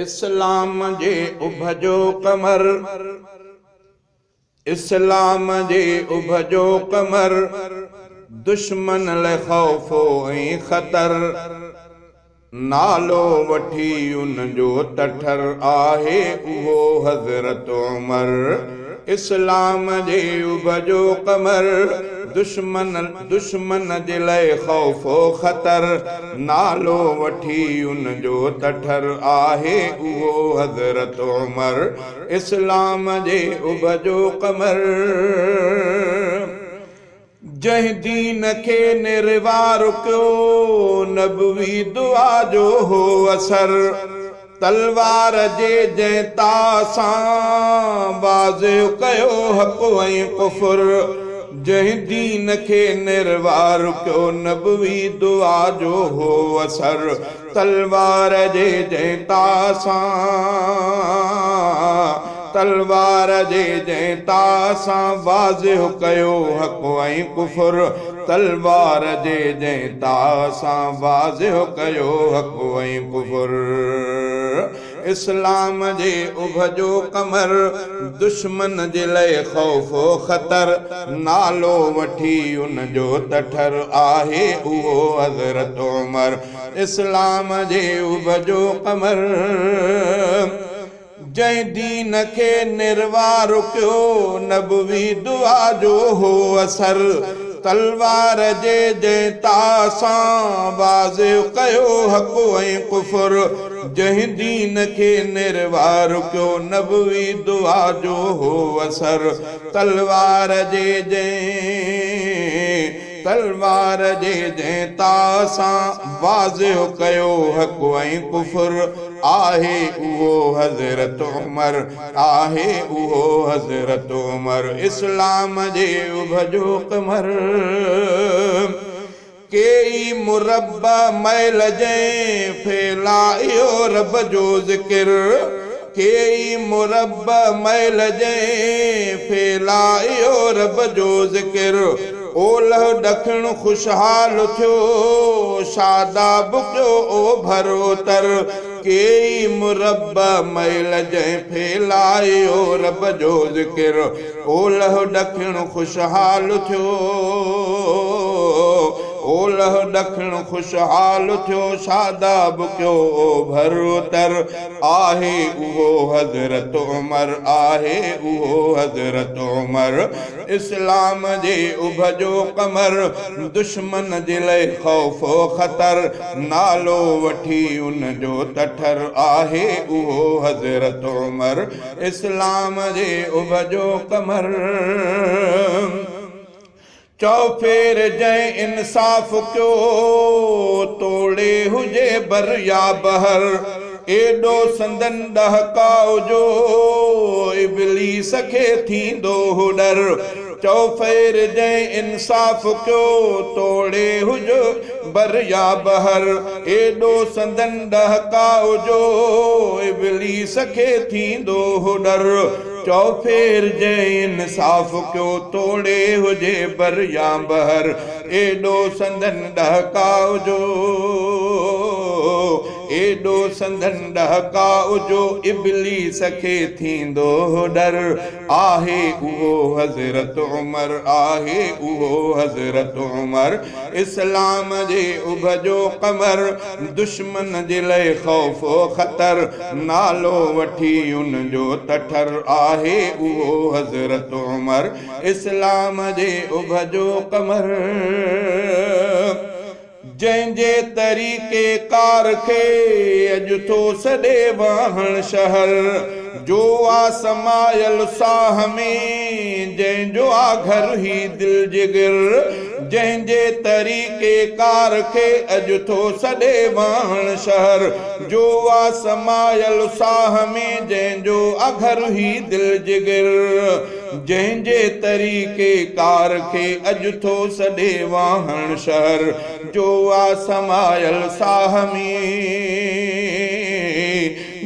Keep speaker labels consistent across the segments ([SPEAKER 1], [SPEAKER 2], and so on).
[SPEAKER 1] اسلام جي اڀ جو قمر، اسلام جي اڀ جو قمر، دشمن لئه خوف ۽ خطر، نالو وٺي ان جو تٺر، آهي اهو حضرت عمر. اسلام جي اڀ جو قمر، دشمن دشمن جي لئه خوف و خطر، نالو وٺي ان جو تٺر، آهي اهو حضرت عمر. اسلام جي اڀ جو قمر، جنهن دين کي نروار ڪيو، نبوي دعا جو هو اثر، تلوار جي جنهن تاء سان واضح ڪيو حق ۽ ڪفر، جنهن دين کي نروار ڪيو، نبوي دعا جو هو اثر، تلوار جي جنهن تاء سان، تلوار جي جنهن تاء سان واضح ڪيو حق ۽ ڪفر، تلوار جي جنهن تاء سان واضح ڪيو حق ۽ ڪفر. اسلام جي اڀ جو قمر، دشمن جي لئه خوف و خطر، نالو وٺي ان جو تٺر، آهي اهو حضرت عمر. اسلام جي اڀ جو قمر، جنهن دين کي نروار ڪيو، نبوي دعا جو هو اثر، تلوار جي جنهن تاء سان واضح ڪيو حق ۽ ڪفر، جنهن دين کي نروار ڪيو، نبوي دعا جو هو اثر، تلوار جي جنهن، تلوار جي جنهن تاء سان واضح ڪيو حق ۽ ڪفر، آهي اهو حضرت عمر، آهي اهو حضرت عمر. اسلام جي اڀ جو قمر، ڪيئي مربع ميل جنهن ڦهلايو رب جو ذڪر، ڪيئي مربع ميل جنهن ڦهلايو رب جو ذڪر، اولهه ڏکڻ خوشحال ٿيو، شاداب ڪيو اوڀر اتر، ڪيئي مربع ميل جنهن ڦهلايو رب جو ذڪر، اولهه ڏکڻ خوشحال ٿيو، اولهه ڏکڻ خوشحال ٿيو، شاداب ڪيو اوڀر اتر، آهي اهو حضرت عمر، آهي اهو حضرت عمر. اسلام جي اڀ جو قمر، دشمن جي لئه خوف و خطر، نالو وٺي ان جو تٺر، آهي اهو حضرت عمر. اسلام جي اڀ جو قمر، چؤڦير جنهن انصاف ڪيو، توڙي هجي بر يا بحر، ايڏو سندن ڏهڪاء جو ابليس کي ٿيندو هو ڏر. چؤڦير جنهن انصاف ڪيو، توڙي هجي بر يا بحر، ايڏو سندن ڏهڪاء جو ابليس کي ٿيندو هو ڏر. چؤڦير جنهن انصاف ڪيو، توڙي هجي بر يا بحر، ايڏو سندن ڏهڪاء جو، ايڏو سندن ڏهڪاء جو ابليس کي ٿيندو هو ڏر، آهي اهو حضرت عمر، آهي اهو حضرت عمر. اسلام جي اڀ جو قمر، دشمن جي لئه خوف و خطر، نالو وٺي ان جو تٺر، آهي اهو حضرت عمر. اسلام جي اڀ جو قمر، جنهن جي طريقي ڪار کي اڄ ٿو سڏي واهڻ شهر، جو آ سمايل ساهه ۾، جنهن جو آ گهر هي دل جگر، جنهن جي طريقي ڪار کي اڄ ٿو سڏي واهڻ شهر، جو آ سمايل ساهه ۾، جنهن جو آ گهر هي دل جگر، جنهن جي طريقي ڪار کي اڄ ٿو سڏي واهڻ شهر، جو آ سمايل ساهه ۾،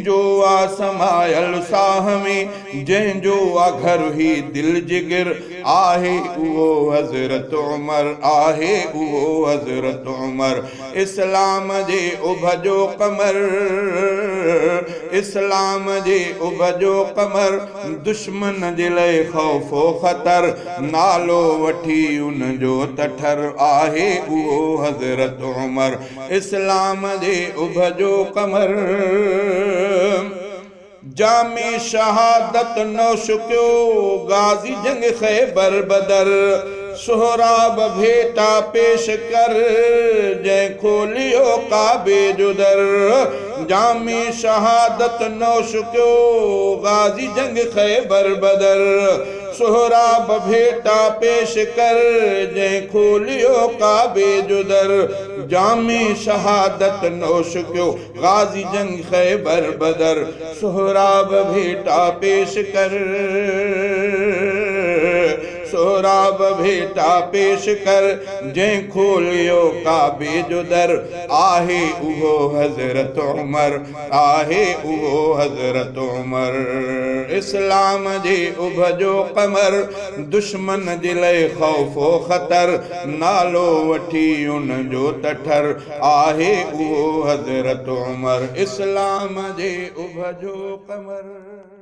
[SPEAKER 1] جو آ سمايل ساهه ۾، جنهن جو آ گهر هي دل جگر، آهي اهو حضرت عمر، آهي اهو حضرت عمر. اسلام جي اڀ جو قمر، اسلام جي اڀ جو قمر، دشمن جي لاءِ خوف و خطر، نالو وٺي ان جو تٺر، آهي اهو حضرت عمر. اسلام جي اڀ جو قمر. جامي شهادت نوش ڪيو غازي جنگ خيبر بدر، سهراب ڀيٽا پيش ڪر، جنهن کوليو ڪعبي جو در. جامي شهادت نوش ڪيو غازي جنگ خيبر بدر، سهراب ڀيٽا پيش ڪر، جنهن کوليو ڪعبي جو در. جامي شهادت نوش ڪيو غازي جنگ خيبر بدر، سهراب ڀيٽا پيش ڪر، سهراب ڀيٽا پيش ڪر، جنهن کوليو ڪعبي جو در، آهي اهو حضرت عمر، آهي اهو حضرت عمر. اسلام جي اڀ جو قمر، دشمن جي لاءِ خوف و خطر، نالو وٺي ان جو تٺر، آهي اهو حضرت عمر. اسلام جي اڀ جو قمر.